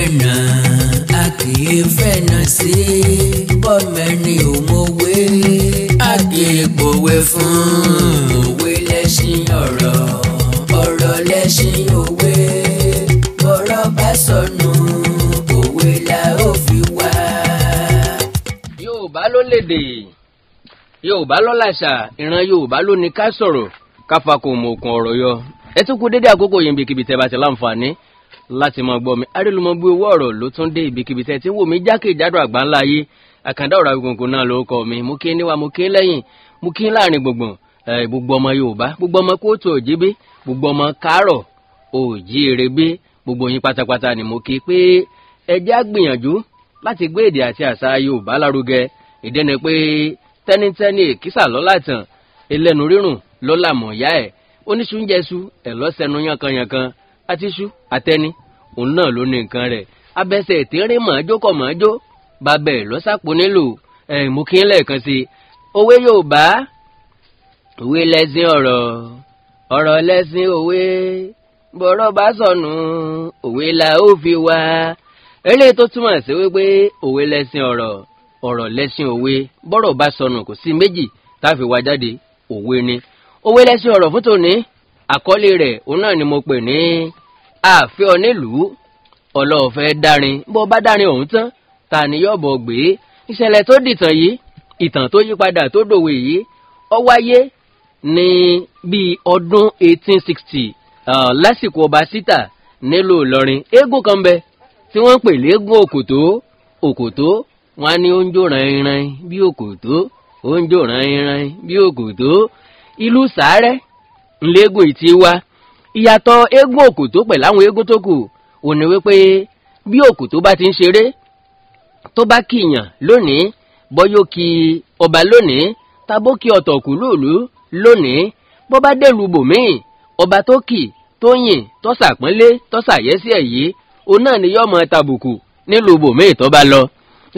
Fẹ́nà a kì í fẹ́nà sí bọ́mẹ́ni ò mọ̀wé a kì í pòwe fún òwe lẹ́ṣin ọ̀rọ̀ ọ̀rọ̀ lẹ́ṣin òwe bọ́rọ̀ bá sọnù òwe la ó fi wá. Yorùbá ló lédè, Yorùbá ló làṣà, ìran Yorùbá ló ní ká sọ̀rọ̀ ká fakò mọ̀ọ́kùn ọ̀rọ̀ yọ. Ẹ tún kú dédé àkókò yìí ibikíbi tẹ́ bá ti láǹfààní láti máa gbọ́ mi. Arélùmọ́gbé owó ọ̀rọ̀ ló tún dé ibikíbi tẹ́ ti wò mí jákèjádò àgbáńlá ayé. Àkàndá ọ̀rọ̀ Awikonko náà ló kọ mi. Mo kí níwá, mo kí lẹ́yìn, mo kí láàrin gbùngbùn. Gbogbo ọmọ Yorùbá, gbogbo ọmọ kóòtù òjìbí, gbogbo ọmọ káàrọ̀ òjìire gbé, gbogbo yín pátápátá ni mo kí pé ẹ jẹ́ á gbìyànjú láti gbé èdè àti àṣà Yorùbá lárugẹ. Ìdí ni pé tẹ́nítẹ́ní èkísà lọ́la tàn, ẹlẹ́nu rírùn lọ́la mọ̀ọ́yá ẹ̀, oníṣúnjẹsú ẹ̀ lọ́sẹ̀nu yánkanyànkan, àtiṣú àtẹni òun náà ló ní nǹkan rẹ̀. Abẹ́sẹ̀ tínrín mọ̀ọ́jó kọ̀ mọ̀ọ́jó, bàbá ẹ̀ lọ́sàpọ̀ nílò ẹ̀ mú kí n lẹ́ẹ̀kan sí i. Òwe Yorùbá, òwe lẹ́sìn ọ̀rọ̀, ọ̀rọ̀ lẹ́sìn òwe, bọ̀rọ̀ bá sọnù òwe la ó fi wá. Eléyìí tó túmọ̀ sí wípé òwe lẹ́sìn ọ̀rọ̀, ọ̀rọ̀ lẹ́sìn òwe, bọ́rọ̀ bá sọnù kò sí méjì tá a fi wá jáde, òwe ni. Òwe lẹ́sìn ọ̀rọ̀ fún tòní, àkọlé rẹ̀ òun náà ni mo pè ní ààfin onílùú ọlọ́ọ̀fẹ́ dárin. Bó bá dárin ọ̀hún tán, ta ni yóò bọ̀ gbé? Ìṣẹ̀lẹ̀ tó dìtàn yìí, ìtàn tó yípadà tó dòwe yìí, ó wáyé ní bíi ọdún 1860 lásìkò ọba Sítà nílùú Ìlọrin. Eégún kan bẹ tí wọ́n ń pè léégún Òkòtó. Òkòtó wọn á ní ó ń jó ràìnràìn bí òkòtó, ó ń jó ràìnràìn bí òkòtó. Ìlú Sàárẹ̀ ńlẹ́gùn ìtì wa. Ìyàtọ̀ eégún Òkòtó pẹ̀lú àwọn eégún tó kù ò ní wípé bí Òkòtó bá ti ń ṣeré tó bá kìyàn lónìí, bọ́yó kí ọba lónìí tàbó kí ọ̀tọ̀kù lóòlú lónìí, bó bá délùú bòmíì ọba tó kì tó yìn tó sàpọ́nlé tó sàyẹ́sí ẹ̀ yìí, òun náà ni yóò mọ tàbùkù nílùú bòmíì tó bá lọ.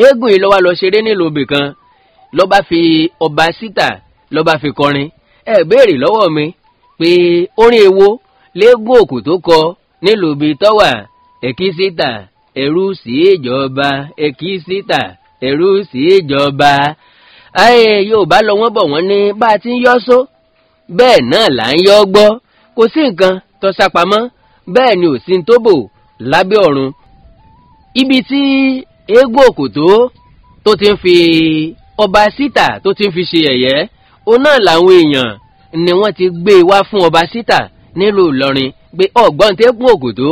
Eégún yìí ló wá lọ ṣeré nílùú ibìkan, ló bá fi ọba Sítà ló bá fi kọrin. Ẹ béèrè lọ́wọ́ mi pé orin èwo léégún Òkòtó kọ nílùú ibi tó wà? Èkìsítà ẹ̀rú sí ìjọba, èkìsítà ẹ̀rú sí ìjọba. Ayé Yorùbá lọ wọ́n bọ̀ wọ́n ní bá a ti ń yọ́ só bẹ́ẹ̀ náà là ń yọ́ gbọ́. Kò sí nǹkan tó sápamọ́, bẹ́ẹ̀ ni ò sí tó bò lábẹ́ ọ̀run. Ibi tí eégún Òkòtó tó ti ń fi ọba Sítà tó ti ń fi ṣe yẹ̀yẹ́, òun náà làwọn èèyàn ni wọ́n ti gbé e wá fún ọba Sítà nílùú Ìlọrin pé ọ̀gbọ́n tẹ́gùn Òkòtó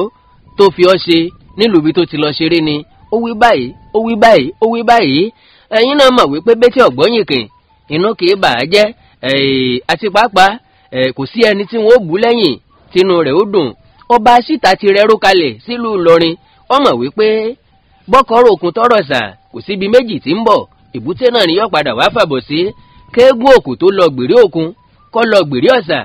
tó fi ọ́ ṣe nílùú ibi tó ti lọ ṣeré ni. Ó wí báyìí, ó wí báyìí, ó wí báyìí. Ẹ̀yin náà mọ̀ wípé bẹ́tẹ̀ ọ̀gbọ́n yìnkìn inú kì í bà á jẹ́, àti pàápàá kò sí ẹni tí wọ́n ó bú lẹ́yìn tínú rẹ̀ ó dùn. Ọba Sítà ti rẹ́rú kalẹ̀ sílùú Ìlọrin. Ó mọ̀ wípé bọ́kọ̀rọ̀ òkun tọrọ sà kò síbi méjì tí ń bọ̀, èbúté náà ni yóò padà wá fàbọ̀ sí. Kéégún Òkòtó lọ gbèrè òkun kọ́ lọ gbèrè ọ̀sà,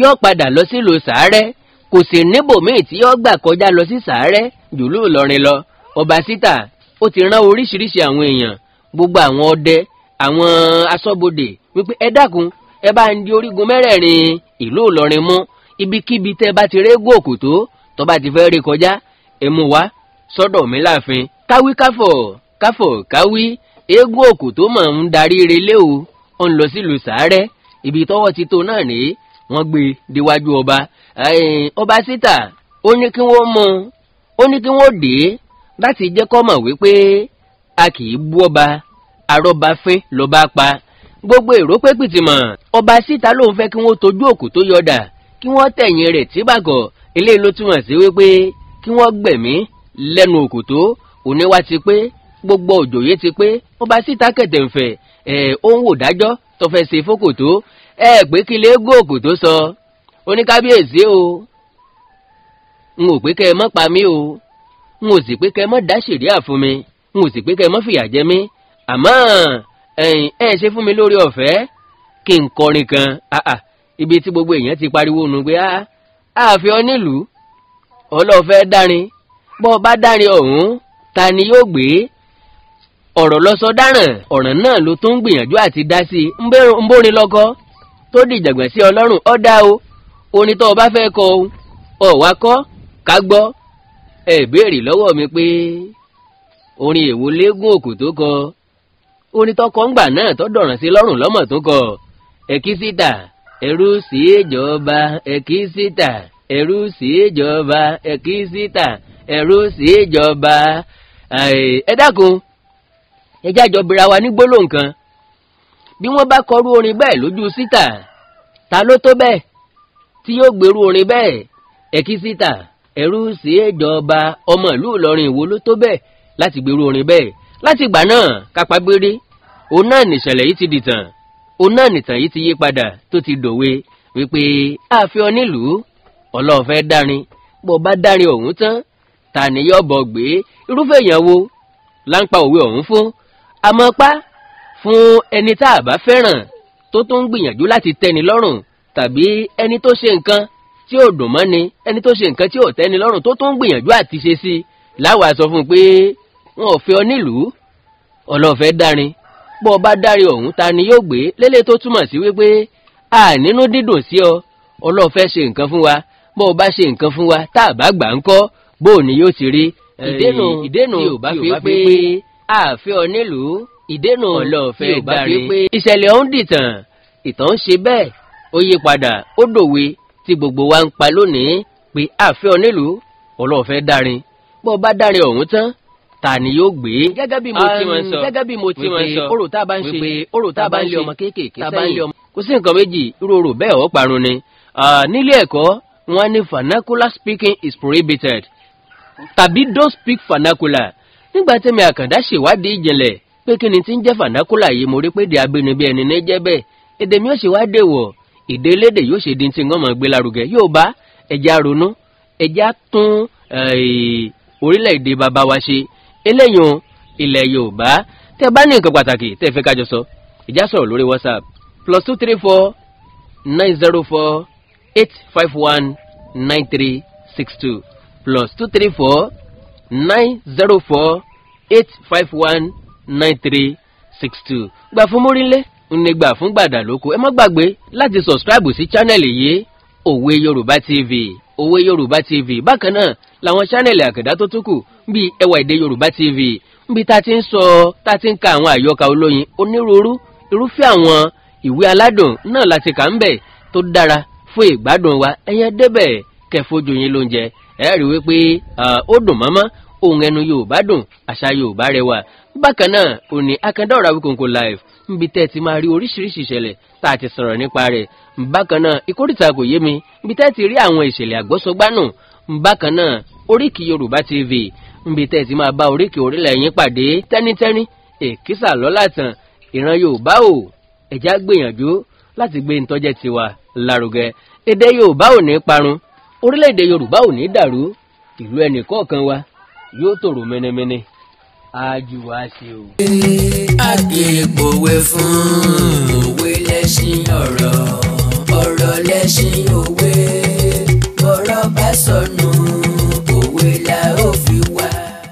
yóò padà lọ sílùú Sàárẹ̀. Kò sì níbòmíì tí yóò gbà kọjá lọ sí Sàárẹ̀ jùlú Ìlọrin lọ. Ọba Sítà ó ti rán oríṣiríṣi àwọn èèyàn, gbogbo àwọn ọdẹ, àwọn aṣọ́bodè wípé ẹ dákun, ẹ bá ń di orígun mẹ́rẹ̀ẹ̀rin ìlú Ìlọrin mú. Ibikíbi tẹ́ bá ti régún Òkòtó tó bá ti fẹ́ rí kọjá, ẹ mú wá sọ́dọ̀ mi láàfin. Káwí káfọ̀ káfọ̀ káwí, eégún Òkòtó máa ń darí relé o, ó ń lọ sílùú Sàárẹ̀. Ibi tọ́wọ́ ti tó náà ní wọ́n gbé déwájú ọba. Ọba Sítà ó ní kí wọ́n mú, ó ní kí wọ́n dé láti jẹ́ kó mọ̀ wípé a kì í bú ọba, àrọ́bá fín lọ́ba pa. Gbogbo èrò pé pìtìmọ̀ ọba Sítà lòun fẹ́ kí wọ́n tójú Òkòtó yọ̀dà, kí wọ́n tẹ̀yìn rẹ̀ tíbàgọ̀. Eléyìí ló túmọ̀ sí wípé kí wọ́n gbẹ̀mí lẹ́nu Òkòtó. Òní wá ti pé gbogbo òjòyè ti pé ọba Sítà kẹ̀tẹ̀ǹfẹ̀ ó ń wò dájọ́ tó fẹ́ ṣe fókòtó. Ẹ pé kí léégún Òkòtó sọ, oníkábíyèsí o, n ò pé kẹ́ ẹ mọ́ pa mí o, n ò sì pé kẹ́ ẹ mọ́ dá ṣẹ̀ríà fún mi, n ò sì pé kẹ́ ẹ mọ́ fìyà jẹ mí, àmọ́ ẹ ṣe fún mi lórí ọ̀fẹ́ kí n kọrin kan. Ibi tí gbogbo èèyàn ti pariwo nu pé ààfin onílùú ọlọ́ọ̀fẹ́ dárin, bọ́ ọ bá dárin ọ̀hún ta ni yóò gbé? Ọ̀rọ̀ lọ́sọ dáràn, ọ̀ràn náà ló tún ń gbìyànjú àti dá sí i. Ń bórin lọ́kọ́ tó dìjàgbọ̀n sí Ọlọ́run, ó dá o, orin tó o bá fẹ́ kọ o, ọ̀ wá kọ́ ká gbọ́. Ẹ béèrè lọ́wọ́ mi pé orin èwo léegun òkú tó kọ, orin tọkọ ńgbà náà tó dọ̀ràn sí lọ́rùn lọ́mọ̀ tó kọ. Ẹ̀kísítà ẹ̀rú sí ìjọba, ẹ̀kísítà ẹ̀rú sí ìjọba, ẹ̀kísítà ẹ̀rú sí ìjọba. Ẹ dákun, ẹ jájọ bira wa ní gbólóhùn kan. Bí wọ́n bá kọrú orin bẹ́ẹ̀ lójú síta, ta ló tó bẹ́ẹ̀ tí yóò gbèrú orin bẹ́ẹ̀? Ẹ̀kísítà ẹ̀rú sí ìjọba, ọmọ ìlú Ìlọrin ìwo ló tó bẹ́ẹ̀ láti gbèrú orin bẹ́ẹ̀? Láti ìgbà náà kápágbére, òun náà nìṣẹ̀lẹ̀ yìí ti dìtàn, òun náà nìtàn yìí ti yí padà tó ti dòwe wípé àfi onílùú ọlọ́ọ̀fẹ́ dárin, bó bá dárin ọ̀hún tán, ta ni yóò bọ̀ gbé? Irúfẹ́ èèyàn wo là ń pa òwe ọ̀hún fún? Àmọ́ pa fún ẹni tá a bá fẹ́ràn tó tún ń gbìyànjú láti tẹ́ni lọ́rùn, tàbí ẹni tó ṣe nǹkan tí ò dùn mọ́ni, ẹni tó ṣe nǹkan tí ò tẹ́ni lọ́rùn tó tún ń gbìyànjú àti ṣe sí i, láwa sọ fún un pé wọn ò fẹ́ ọ nílùú, ọlọ́ọ̀fẹ́ dárin, bó o bá dárin ọ̀hún, ta ni yóò gbé? Lélẹ̀ tó túmọ̀ sí wípé a nínú dídùn sí ọ, ọlọ́ọ̀fẹ́ ṣe nǹkan fún wa, bó o bá ṣe nǹkan fún wa tá a bá gbà ń kọ́, bó o ní yóò ti rí? Ìdènà tí ò bá fi pé àfẹ́ ọ nílùú, ìdènà ọlọ́ọ̀fẹ́ dárin. Ìṣẹ̀lẹ̀ ọ̀hún dìtàn, ìtàn ń ṣe bẹ́ẹ̀, ó yí padà, ó dòwe tí gbogbo wa ń pa lónìí pé àfẹ́ ọ nílùú, ọlọ́ọ̀fẹ́ dárin, bó o bá dárin ọ̀hún tán, ta ni yóò gbé? Gẹ́gẹ́ bí mo ti máa ń sọ, gẹ́gẹ́ bí mo ti máa ń sọ, orò tá a bá ń ṣe, orò tá a bá ń lé ọmọ kéékèèké sẹ́yìn, kò sí nǹkan méjì, irú orò bẹ́ẹ̀ ó parun ni. Nílé ẹ̀kọ́ wọ́n ní vernacular speaking is prohibited, tàbí don't speak vernacular. Nígbà tẹ́mi Àkàndá ṣèwádìí ìjìnlẹ̀ pé kí ni tí ń jẹ́ vernacular yìí, mo rí pé èdè abínibí ẹni ní jẹ́ bẹ́ẹ̀. Èdè mi ó ṣe wá dèwọ̀, èdè elédè yóò ṣe di tí wọ́n mọ̀ gbé lárugẹ. Yóò bá ẹja ronú, ẹja tún orílẹ̀-èdè bàbá wa ṣe, eléyìí ilẹ̀ Yorùbá. Tẹ́ bá ní nǹkan pàtàkì tẹ́ fẹ́ kájọ sọ, ìjà sọ̀rọ̀ lórí WhatsApp +234 904 851 9362, +234 904 851 9362. Gbà fún mórílẹ̀ nígbà fún gbàdà lóko. Ẹ má gbàgbé láti subscribe sí channel yìí, Òwe Yorùbá TV, Òwe Yorùbá TV. Bákan náà làwọn channel Àkàndá tó tún kù bíi Ẹwà Èdè Yorùbá TV, níbi tá a ti ń sọ, tá a ti ń ka àwọn àyọkà olóyin onírúurú, irúfẹ́ àwọn ìwé aládùn náà láti kà ń bẹ̀ tó dára fún ìgbádùn wa. Ẹ̀yẹn débẹ̀ kẹfojú yín lóúnjẹ, ẹ rí wípé ó dùn mọ́mọ́, ohun ẹnu Yorùbá dùn, àṣà Yorùbá rẹwà. Bákan náà òní Àkàndá Ọ̀rọ̀ Awíkonko live, níbi tẹ́ ẹ ti máa rí oríṣiríṣi ìṣẹ̀lẹ̀ tá a ti sọ̀rọ̀ nípa rẹ̀. Bákan náà Ìkórìtà Kò Yé Mi, níbi tẹ́ ẹ ti rí àwọn ìṣẹ̀lẹ̀ àgbọ́sọgbánù. Bákan náà Oríkì Yorùbá TV, níbi tẹ́ ẹ ti máa bá oríkì orílẹ̀ yín pàdé tẹ́nítẹ́ní èkísà lọ́làtàn. Ìran Yorùbá o, ẹ̀já gbìyànjú láti gbé ntọ́jẹ́ tiwa lárugẹ. Èdè Yorùbá ò ní parun, orílẹ̀-èdè Yorùbá ò ní dàrú, ìlú ẹnì kọ̀ọ̀kan wa yóò tòrò mẹ́nẹ́mẹ́nẹ́. Ájú wa ṣe o. A kì í pòwe fún òwe lẹ́sìn.